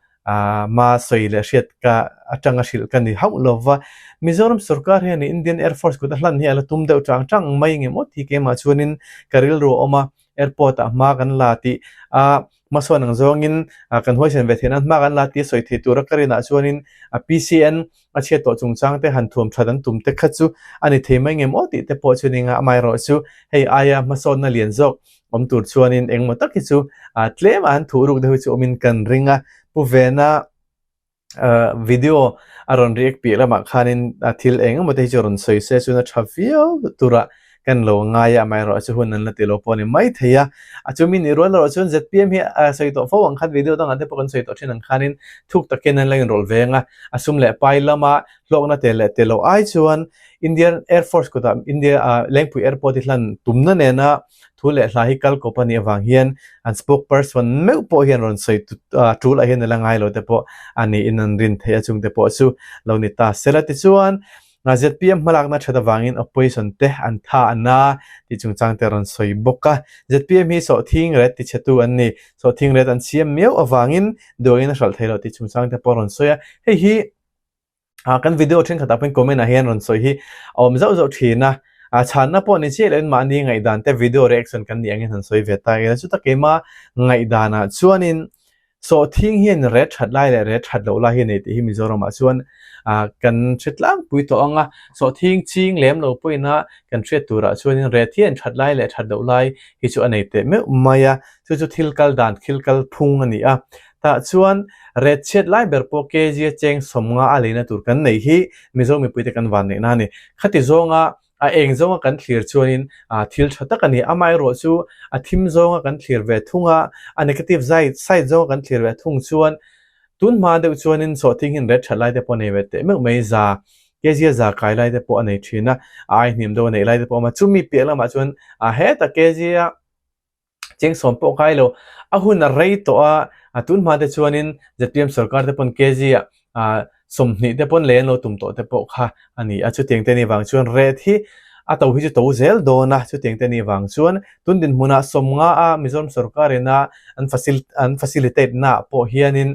[SPEAKER 1] ma sawi leh hriat ka atanga hrilh ka ni hauh lo va. Mizoram sorkar hian Indian Air Force kut a hlan hi a la tum deuh chang chang mai nge maw tih keimah chuanin ka rilru a awm a, airport ah hma kan la tih a Hmasawn ang zawngin kan huaisen ve theih nan hma kan la tih a sawi thei tura ka rinah chuanin a PCN a chhiat tawh chungchang te han thuam that an tum te kha chu a ni thei mai ngem aw tih te pawh chu ni nga amaherawh chu hei aia hmasawnna lian zawk awm tur chuanin engmaw tak hi chu tlem a han thuh ruk deuh hi chu awmin kan ring a. Pu Vena. Video a rawn react piah lamah khanin thil eng emaw te hi chu rawn sawi se chuan a tha viau tura kan lo ngai a, amaherawhchu hun an la ti lo pawh a ni mai thei a. A chumi nih rual erawh chuan zpm hi a sawi tawh fo ang khan video dangah te pawh kan sawi tawh thin ang khanin thuk takin an la inrawlh veng a, a sum leh pai lama hlawkna te leh te loh ai chuan Indian Air Force kutah India Lengpui Airport hi hlan tumna nena Thu leh hla hi kal kawp a nih avang hian an spokesperson meuh pawh hian rawn sawi tul ah hian a la ngai lo te pawh a niin an rin theih a, chung te pawh chu lo ni ta se la. Tichuan, zpm hmalakna that avangin opposition te an tha a na tih chungchang te rawn sawi bawk a. Zpm hi sawhthing ret tichhetu an ni. Sawhthing ret an siam miau avangin duangin a hralh thei lo tih chungchang te pawh rawn sawi a. Hei hi. Kan video thenkhat ah pawhin comment ah hian rawn sawi hi a awm zauh zauh thin a, chhanna pawh ni chiah loin mahni ngaihdan te video reaction kan nih angin han sawi ve ta ila chuta keima ngaihdan ah chuanin sawhthing hian ret that lai leh ret that loh lai hi a nei tih hi Mizoram ah chuan kan hre tlangpui tawh ang a, sawhthing ching lem lo pawhin a kan hriat turah chuanin ret hian that lai leh that loh lai hi chu a nei teh meuh mai a, chu chu thil kal dan thil kal phung a ni a. Tah chuan ret chhiat lai ber pawh kg a cheng 50 a leina tur kan nei hi Mizo mipuite kan van neihna a ni. Khati zawnga A eng zawnga kan thlir chuanin thil tha tak a ni. Amaherawhchu a thim zawnga kan thlir ve thung a, a negative side zawnga kan thlir ve thung chuan tun hma deuh chuanin sawhthing hian ret that lai te pawh a nei ve teh meuh mai. Za kg a za kai lai te pawh a nei thin a, a ai hniam deuh a neih lai te pawh a awm a. Chumi piah lamah chuan heta kg a Cheng sawm pawh kai lo. A hun a rei tawh a, a tun hma te chuanin zpm sorkar te pawn kg ah 20 te pawn lei an lo tum tawh te pawh kha a ni a. Chutiang te ni vang chuan rate hi a to hi chu to zel dawn a, chutiang te ni vang chuan tun dinhmunah 50 a Mizoram sorkar ina an an facilitate na ah pawh hianin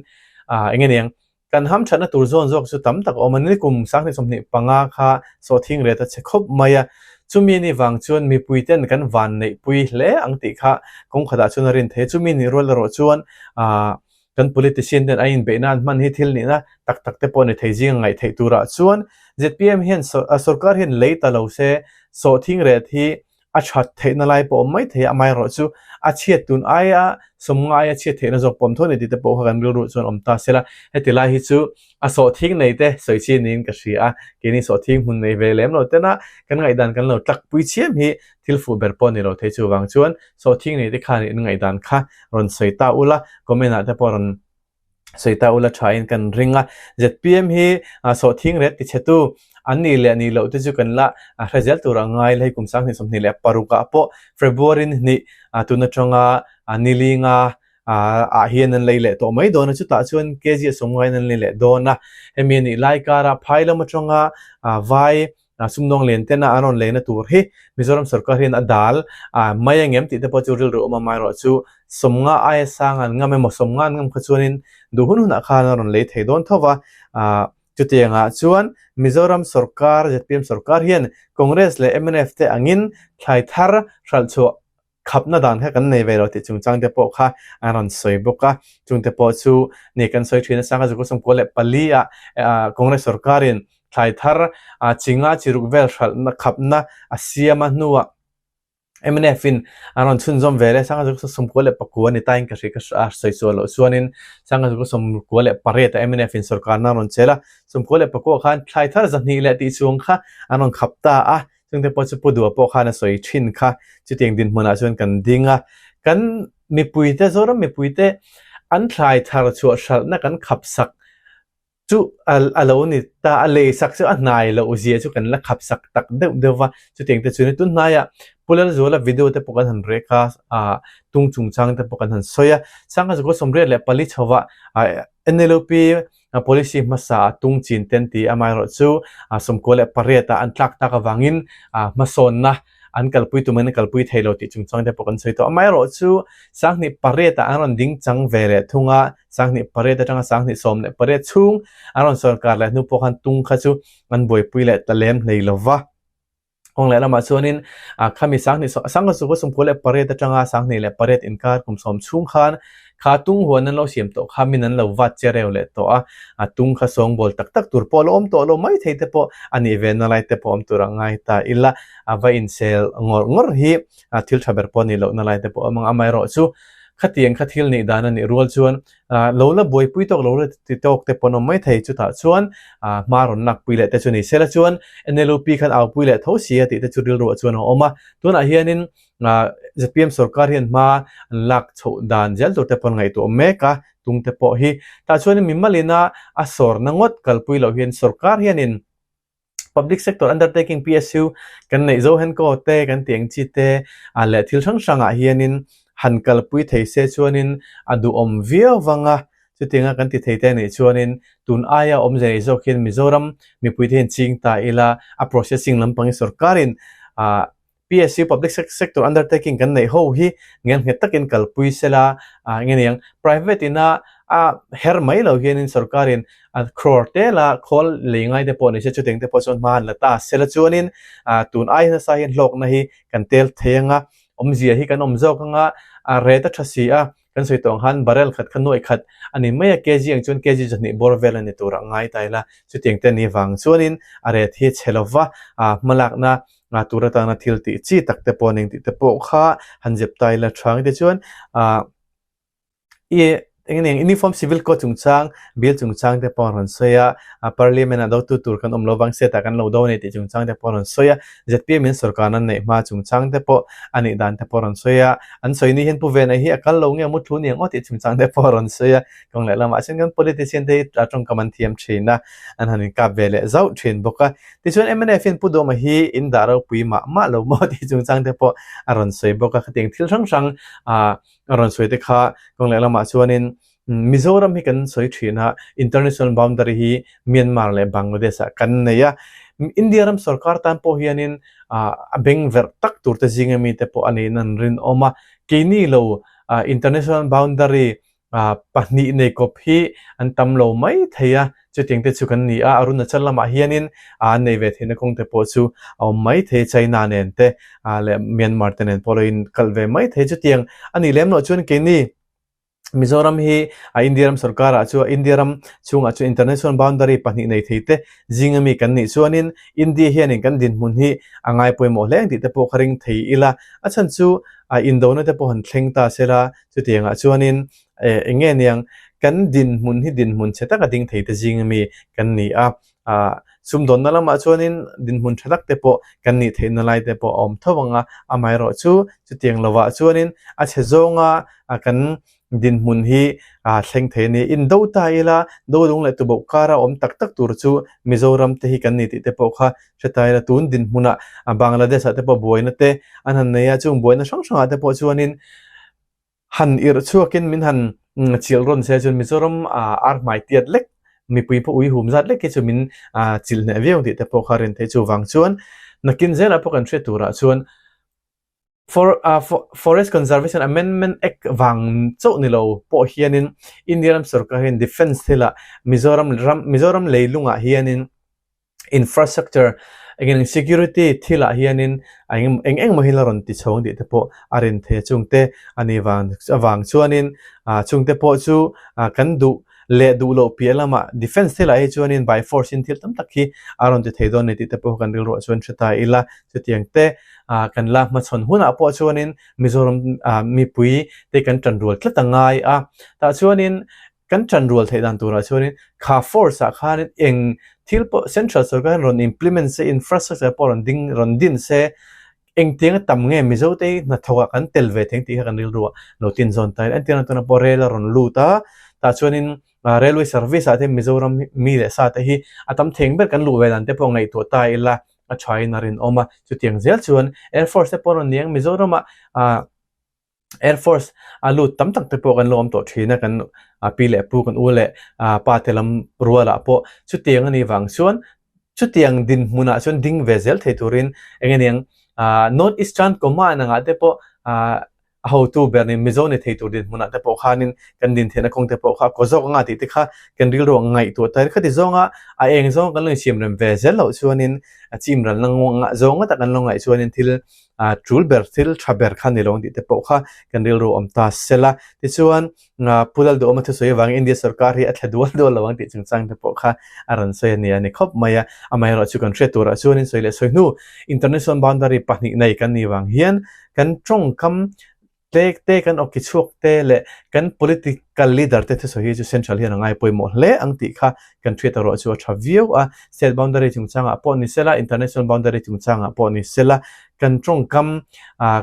[SPEAKER 1] eng nge niang Kan hamthatna tur zawn zawk chu tam tak a awm a, nikum 2025 kha sawhthing ret a che khawp mai a, chumi ni vang chuan mipuiten kan van neihpui hle ang tih kha kawng khatah chuan a rin thei a, chumi nih rual erawh chuan aah kan politician ten a inbeihna an hman hi thil nihna tak tak te pawh ni thei zing a ngaih theih turah chuan zpm hian sawrkar hian lei ta lo se sawhthing ret hi a that theihna lai pawh a awm mai thei a, amaherawh chu a chhiat tun aia sawmnga aia chhiat theihna zawk pawh a awm tho a ni tih te pawh kha kan rilru chuan awm ta sela. Heti lai hi chu a sawhthing nei te sawi chi niin ka hria a, keini sawhthing hmun nei ve lem lo tena kan ngaihdan kan lo tlakpui chiam hi thil fuh ber pawh a ni lo thei chuvang chuan sawhthing nei te khan in ngaihdan kha rawn sawi ta ula, comment ah te pawh rawn sawi ta ula tha in kan ring a, zpm hi sawhthing ret ti chhe tu an nih leh nih loh te chu kan la hre zel tur a ngai la hei kum 2026 ah pawh February ni hnih tun atanga nilinga ah hian an lei leh tawh mai dawn a chutah chuan kg a sawmnga in an lei leh dawn a hemi anih lai kara phai lam atanga vai sumdawng lian tena an rawn leina tur hi Mizoram sorkar hian a dal mai angem tih te pawh chu rilru awm a, amaherawh chu 50 aia sang an ngam emaw 50 an ngam kha chuanin duh hun hunah khan an rawn lei thei dawn tho va, chutiangah chuan Mizoram sorkar zpm sorkar hian Congress leh mnf te angin thlai thar hralh chhuah khapna dan kha kan nei ve lo tih chungchang te pawh kha an rawn sawi bawk a, chungte pawh chu ni kan sawi thin a sangha zukua 94 ah Congress sorkarin thlai thar chinga chiruk vel hralhna khapna a siam a hnuah mnf in an rawn chhunzawm ve leh sangha zukua 99 a ni ta in ka hria ka sawi sual loh chuanin sangha zukua 98 ah mnf in sorkarna an rawn chel a, 99 khan thlai thar 200 leh tih chhung kha an rawn khap ta a. Chungte pawh chu Pu Dua pawh khan a sawi thin kha chutiang dinhmunah chuan kan ding a, kan mipuite, Zoram mipuite an thlai thar chhuah hralhna kan khap sak chu a lo ni ta, a lei sak chu a hnai loh zia chu kan la khap sak tak deuh deuh va, chutiang te chu ni tun hnaiah Pu Lalzuala video te pawh kan han rek a, tung chungchang te pawh kan han sawi a, Sangha Zakua 84 chhovah NLUP A policy hmasa a tung chin ten ti amaherawh chu 98 ah an tlak tak avangin hmasawnna an kalpui tumin an kalpui thei lo tih chungchang te pawh kan sawi tawh. Amaherawh chu 28 ah an rawn ding chang ve leh thung a, 28 atanga 2018 chhung an rawn sorkar leh hnu pawh khan tung kha chu an buaipui leh ta lem hlei lo va. Kawng leh lamah chuanin khami 2028 atanga 2008 inkar kum sawm chhung khan kha tung huan an lo siam tawh kha min an lo vat che reu leh tawh a, a tung kha sawngbawl tak tak tur pawh a lo awm tawh lo mai thei te pawh a nih ve na lai te pawh awm tur a ngai ta ila, a va insel ngawr ngawr hi thil tha ber pawh a nih lohna lai te pawh a awm ang. Amaherawhchu chu khatiang kha thil nih dan a nih rual chuan Lo la buaipui tawk lo la ti tawk te pawn awm mai thei chutah chuan hma rawn lakpui leh te chu ni sela chuan NLUP khan aupui leh tho si a tih te chu rilruah chuan a awm a. Tunah hianin zpm sorkar hian hma an lak chhoh dan zel tur te pawn ngaihtuah mek a tung te pawh hi. Tah chuanin mimalina a sawrna ngawt kalpui loh hian sorkar hianin Public Sector Undertaking, PSU, kan neih zo henkaw te kan tih ang chi te leh thil hrang hrangah hianin han kalpui thei se chuanin a duhawm viau vang a, chutianga kan ti thei te anih chuanin tun aia awmze nei zawk hian Mizoram mipuite hian ching ta ila a processing lampang hi sorkarin PSU, Public Sector Undertaking, kan neih ho hi ngelnghet takin kalpui sela, eng nge niang, private ina a her mai lo hianin sorkarin a crore tela khawl lei ngai te pawh ni se chutiang te pawh chuan hma an la ta sela chuanin tun ai nasa hian hlawkna hi kan tel thei anga, awmzia hi kan awm zawk anga, a rate a tha si a. Kan sawi tawh ang khan barrel khat kha nuaih khat a ni mai a, kg ang chuan kg 200 bawr vel a ni tur a ngai ta ila, chutiang te ni vang chuanin a ret hi chhe lova hmalakna tur atana thil tih chi tak te pawh a ning tih te pawh kha han zep ta ila tha ang tichuan i. Eng eng Uniform Civil Code chungchang, bill chungchang te pawh an rawn sawi a, a Parliament ah dotu tur kan awm lo vang state ah kan lo do a ni tih chungchang te pawh an rawn sawi a, zpm in sorkarna an neih hma chungchang te pawh a nih dan te pawh a rawn sawi a, an sawi ni hian Pu Vena hi a kal lo nge mutthlu ni ang aw tih chungchang te pawh a rawn sawi a, kawng leh lamah chuan kan politician te hi a tawngkam an thiam thin a, an han inkap ve leh zauh thin bawk a. Tichuan mnf hian Pu Duhma hi in dah ropui mah mah lo maw tih chungchang te pawh a rawn sawi bawk a, khatiang thil hrang hrang ah A rawn sawi te kha kawng leh lamah chuanin Mizoram hi kan sawi thin a, international boundary hi Myanmar leh Bangladesh ah kan nei a. India ram sorkar tan pawh hianin a beng verh tak tur te zinga mi te pawh a niin an rinawm a. Keini lo international boundary pahnih nei kawp hi an tam lo mai thei a. Chutiang te chu kan ni a, Arunachal lamah hianin an nei ve theihna kawng te pawh chu a awm mai thei, China nen te leh Myanmar te nen pawh lo in kalh ve mai thei. Chutiang a nih lem loh chuan keini Mizoram hi a India ram sorkarah chuan India ram chhungah chuan international boundary pahnih nei thei te zinga mi kan nih chuanin India hianin kan dinhmun hi a ngai pawimawh hle ang tih te pawh ka ring thei ila. A chhan chu indona te pawh han thleng ta sela chutiangah chuanin Eh, eng nge niang, kan dinhmun hi dinhmun chhe taka ding thei te zing ami kan ni a, ah, sumdawnna lamah chuanin dinhmun tha tak te pawh kan nih theihna lai te pawh a awm tho ang a, amaherawh chu chutiang lovah chuanin a chhe zawnga kan dinhmun hi ah thleng thei a ni. In do ta ila, do lung leh tuboh kara awm tak tak tur chu Mizoram te hi kan ni tih te pawh kha hre ta ila, tun dinhmunah Bangladesh ah te pawh buaina te an han nei a, chung buaina hrang hrangah te pawh chuanin Han irh chhuakin min han chilh rawn se chuan Mizoram ar hmai tiat lek, mipui pawh ui hum zat lek hi chu min chilh hneh viau tih te pawh kha rin theih. Chuvang chuan nakin zelah pawh kan hriat turah chuan Forest Conservation Amendment Act vang chauh ni lo pawh hianin India ram sorkar hian defence thilah Mizoram ram Mizoram leilungah hianin infrastructure eng eng security thilah hianin eng eng emaw hi la rawn ti chho ang tih te pawh a rin thei a chungte a ni vang avang chuanin ah chungte pawh chu ah kan duh leh duh loh piah lamah defence thilah hi chuanin by force in thil tam tak hi a rawn ti thei dawn a ni tih te pawh kan rilruah chuan hre ta ila chutiang te ah kan la hmachhawn hunah pawh chuanin Mizoram ah mipui te kan tanrual tlat a ngai a tah chuanin Kan ṭan rual theih dan turah chuanin kha force ah khanin eng thil pawh central sorkar hian rawn implement se, infrastructure pawh rawn ding rawn din se, engtiang a tam nge Mizo te hi hnathawk ah kan tel ve thei tih kha kan rilru ah lo tin zawn ta ila. Entirna tuna pawh rail a rawn lut a, tah chuanin railway service ah te Mizoram mi leh sa te hi a tam theng ber kan luh ve dan te pawh ngaihtuah ta ila a ṭha in a rinawm a. Chutiang zel chuan air force te pawh rawn ni ang Mizoram ah ah Air Force a lut tam tak te pawh kan lo awm tawh thin a, kan pi leh pu kan u leh pa te lam rualah pawh chutiang a nih vang chuan chutiang dinhmunah chuan ding ve zel thei turin eng nge niang North Eastern Command angah te pawh a hotu ber ni Mizo ni thei tur dinhmunah te pawh khanin kan din theihna kawng te pawh kha a kaw zawk anga tih te kha kan rilru ang ngaihtuah ta khati zawnga a eng zawng kan lo insiam rem ve zel loh chuanin a chim ralna zawng ngawtah kan lo ngaih chuanin thil a tul ber thil tha ber kha ni lo ang tih te pawh kha kan rilru awm ta sela. Tichuan, Pu Lalduhawma thusawi avangin India sorkar hi a thla dual dual lo ang tih chungchang te pawh kha a rawn sawi a ni a ni khawp mai a. Amaherawhchu kan hriat turah chuanin sawi leh sawi hnu international boundary pahnih nei kan nih vang hian kan tawngkam Tlek te kan awki chhuak te leh kan political leader te thusawi hi chu central hian a ngai pawimawh hle ang tih kha kan hriat erawh chu a tha viau a. State boundary chungchangah pawh ni sela, international boundary chungchangah pawh ni sela, kan tawngkam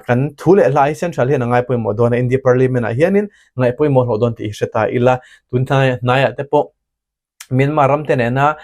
[SPEAKER 1] kan thu leh hla hi central hian a ngai pawimawh dawn a, India parliament ah hianin ngaih pawimawh hlawh dawn tih hi hre ta ila. Tun hnaiah te pawh Myanmar ram te nena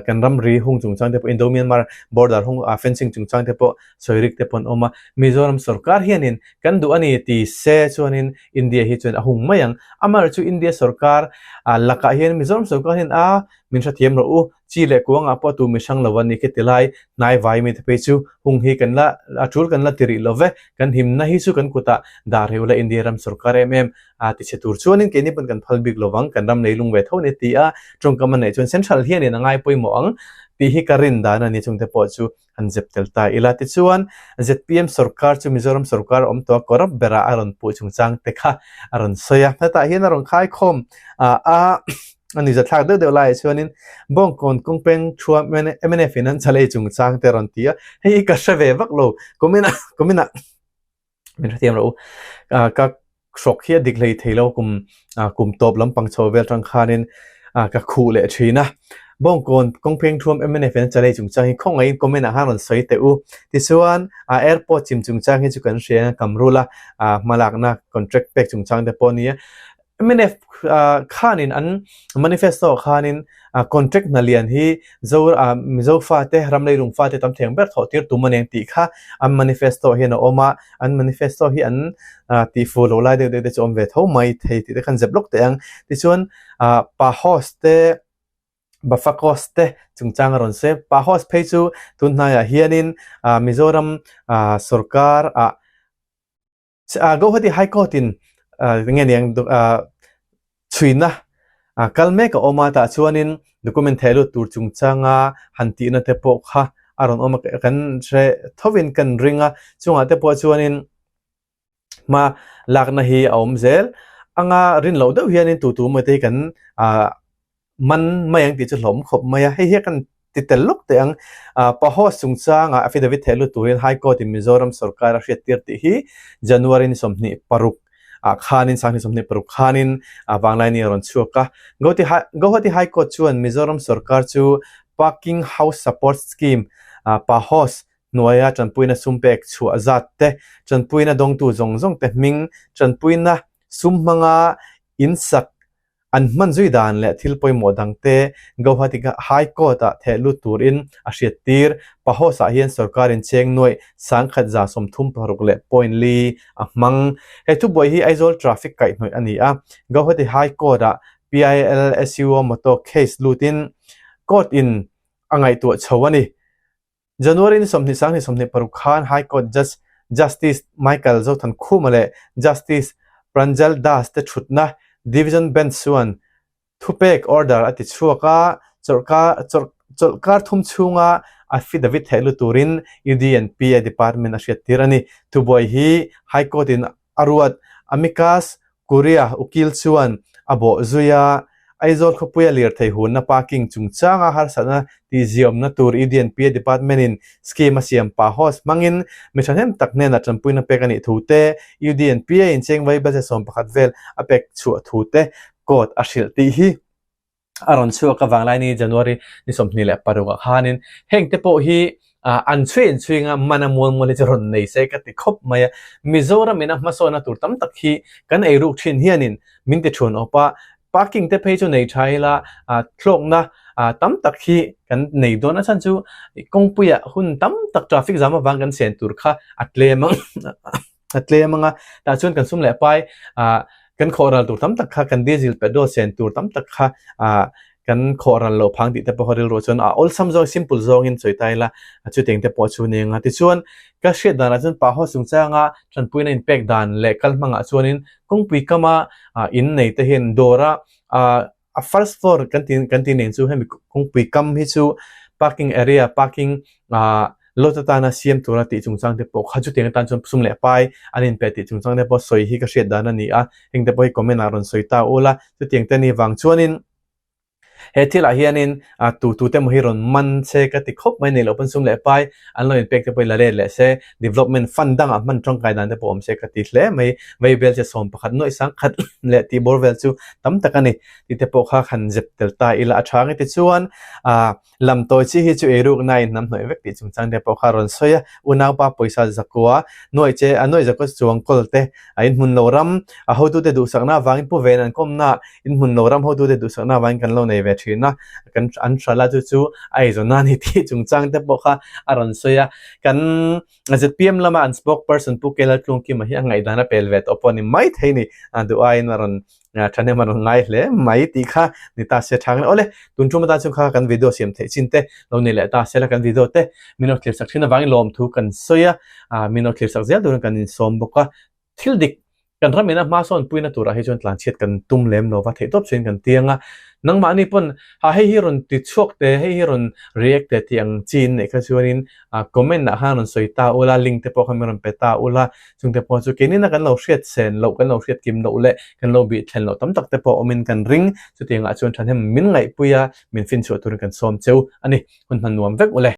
[SPEAKER 1] kan ramri hung chungchang te pawh Indo-Myanmar border hung fencing chungchang te pawh sawi rik te pawh an awm a. Mizoram sorkar hianin kan duh a ni ti se chuanin India hi chuan a hung mai ang. Amaherawhchu chu India sorkar lakah hian Mizoram sorkar hian a min hrethiam rawh u, chi leh kuangah pawh tu mi hrang lo a ni khi ti lai hnai vai mi te phei chu hung hi kan la a tul kan la ti rih lo ve, kan himna hi chu kan kutah dah rih ula India ram sorkar em em a ti chhe tur chuanin keini pawn kan phal bik lovang, kan ram leilung ve tho a ni ti a, tawngkam a neih chuan central hianin a ngai pawimawh ang tih hi ka rin dan a ni, chungte pawh chu han zep tel ta ila. Tichuan, zpm sorkar chu Mizoram sorkar a awm tawh a, corrupt berah a rawn puh chungchang te kha a rawn sawi a, hetah hian a rawn khaikhawm a, a nuihzathlak deuh deuh laiah chuanin Bawngkawn kawngpeng thua mnf in an chalei chungchang te a rawn ti a, hei hi ka hre ve vak lo, kuminah kuminah min hrethiam rawh u, ka. Hrawk hi a dik hlei thei lo kum kum tawp lampang chho vel tang khanin ka khuh leh thin a. Bawngkawn kawngpheng thuam mnf in a chalei chungchang hi khawngaihin comment ah khan rawn sawi teh u. Tichuan airport chim chungchang hi chu kan hria ang a kam rul a hmalakna contract pek chungchang te pawh a nia. Mnf khanin an manifesto ah khanin contract hna lian hi Zo Mizo fate ram leilung fate tam theng ber thawh tir tum a nen tih kha an manifesto ah hian a awm a, an manifesto hi an tih fuh loh lai deuh deuh te chu awm ve tho mai thei tih te khan zep lawk teh ang. Tichuan Pahos te Bafakos te chungchang a rawn sawi a, Pahos phei chu tun hnaiah hianin Mizoram sorkar ah Guwahati High Court in nge niang chhuina kal mek a awm a, tah chuanin document theh lut tur chungchanga han tihna te pawh kha a rawn awm a, kan hre thovin kan ring a, chungah te pawh chuanin hma lakna hi a awm zel anga rin loh deuh hianin tu tu emaw te hi kan man mai ang tih chu hlawm khawp mai a, hei hi kan ti tel lawk teh ang. Paho chungchangah affidavit theh lut turin High Court in Mizoram sorkar a hriattir tih hi January ni 26 ah khanin sanghnih 26 khanin Vanglaini a rawn chhuak a. Guwahati High Court chuan Mizoram sorkar chu Parking House Support Scheme, PAHOS, hnuaia tanpuina sum pek chhuah zat te, tanpuina dawngtu zawng zawng te hming, tanpuina sum hmanga insak An hman zui dan leh thil pawimawh dangte Guwahati High Court-ah theh lut turin a hriattir. Pahos-ah hian sorkarin cheng nuaih 1136 leh point li a hmang. He thubuai hi Aizawl traffic kaihhnawih a ni a, Guwahati High Court-ah PIL SUO motor case lutin court-in a ngaihtuah chho a ni. January ni 20 sang 26 khan High Court Judge Justice Michael Zothankhuma leh Justice Pranjal Das te thutna Division Bench chuan thupek order a ti chhuak a, chawlhkar thum chhunga affidavit theih lut turin UDNPA department a hriattir a ni. Thubuai hi High Court in A ruat Amicus Curiae ukil chuan a bawh zui a, Aizawl khawpuia lirthei hunna parking chungchanga harsatna tihziawmna tur EDNPA Department-in scheme a siam pah host hmangin mi thahnem tak hnenah tanpuina pek a nih thu te, UDNPA-in cheng vai budget 11 vel a pek chhuah thu te court a hrilh tih hi a rawn chhuak avang lai ni January ni 26 ah khanin heng te pawh hi an chhui an chhui anga man a mual mual hi chu rawn nei se ka ti khawp mai a. Mizoram ina hmasawnna tur tam tak hi kan ei ruk thin hianin min ti thun awp a, parking te phei chu nei tha ila thlawkna tam tak hi kan nei dawn a chhan chu kawngpuiah hun tam tak traffic jam avang kan sen tur kha a tlem ang. A tlem anga tah chuan kan sum leh pai ah kan khawh ral tur tam tak kha kan diesel petrol sen tur tam tak kha ah kan khawh ral loh phang tih te pawh kha rilru chuan a awlsam zawng simple zawngin sawi ta ila a chutiang te pawh chu ni anga tichuan ka hriat danah chuan pa haw chungchanga tanpuina inpek dan leh kal hmangah chuanin kawngpui kama ah in nei te hian dawra ah A first floor kan ti kan ti nen chu hemi kawngpui kam hi chu parking area parking ah lot atana siam tura tih chungchang te pawh kha chutiang atan chuan sum leh pai an inpe tih chungchang te pawh sawi hi ka hriat dan a ni a, heng te pawh hi comment ah rawn sawi ta ula chutiang te ni vang chuanin he thilah hianin ah tu tu te emaw hi rawn man se ka ti khawp mai nei loh pawn sum leh pai an lo inpek te pawh hi la let leh se development fund dangah hman tangkai dan te pawh awm se ka ti hle mai. Vaibel che 11 nuaih 10,000 leh tih bawr vel chu tam tak a ni. Tih te pawh kha han zep tel ta ila a tha nge tichuan ah lam tawi chi hi chu eiruk na in hnam hnawih vek tih chungchang te pawh kha a rawn sawi a. Unaupa pawisa zakua nuaih che a nuaih zakua chuang kawl te a inhmun lo ram a hotute duhsakna avangin pu ven an kawmna inhmun lo ram hotute duhsakna avangin kan lo nei ve thin a kan an hralh a chu chu a eizawn a ni tih chungchang te pawh kha a rawn sawi a. Kan ZPM lama an spokesperson Pu Kelal Tlungkima hi a ngaihdan a pel ve tawh pawh a ni mai thei ni. Duh aiin a rawn thahnem a rawn ngai hle mai tih kha ni ta se thang le. Awle, tun tum atan chuan kha kan video siam theih chin te lo ni leh ta se la kan video te min lo thlir sak thin avangin lawmthu kan sawi a, min lo thlir sak zel turin kan insawm bawk a. Thil dik kan ram ina hmasawn puina turah hi chuan tlanchhiat kan tum lem lo va, theihtawp chuan kan tiang a. Nangmahni pawn ha hei hi rawn ti chhuak te, hei hi rawn react te tih ang chi in neih kha chuanin comment ah khan rawn sawi ta ula, link te pawh kha min rawn pe ta ula, chungte pawh chu keinina kan lo hriat sen loh, kan lo hriat kim loh leh kan lo bih thlen loh tam tak te pawh awmin kan ring. Chutiangah chuan thahnem min ngaihpui a, min finchhuah turin kan sawm cheu a ni. Hun hman nuam vek ule.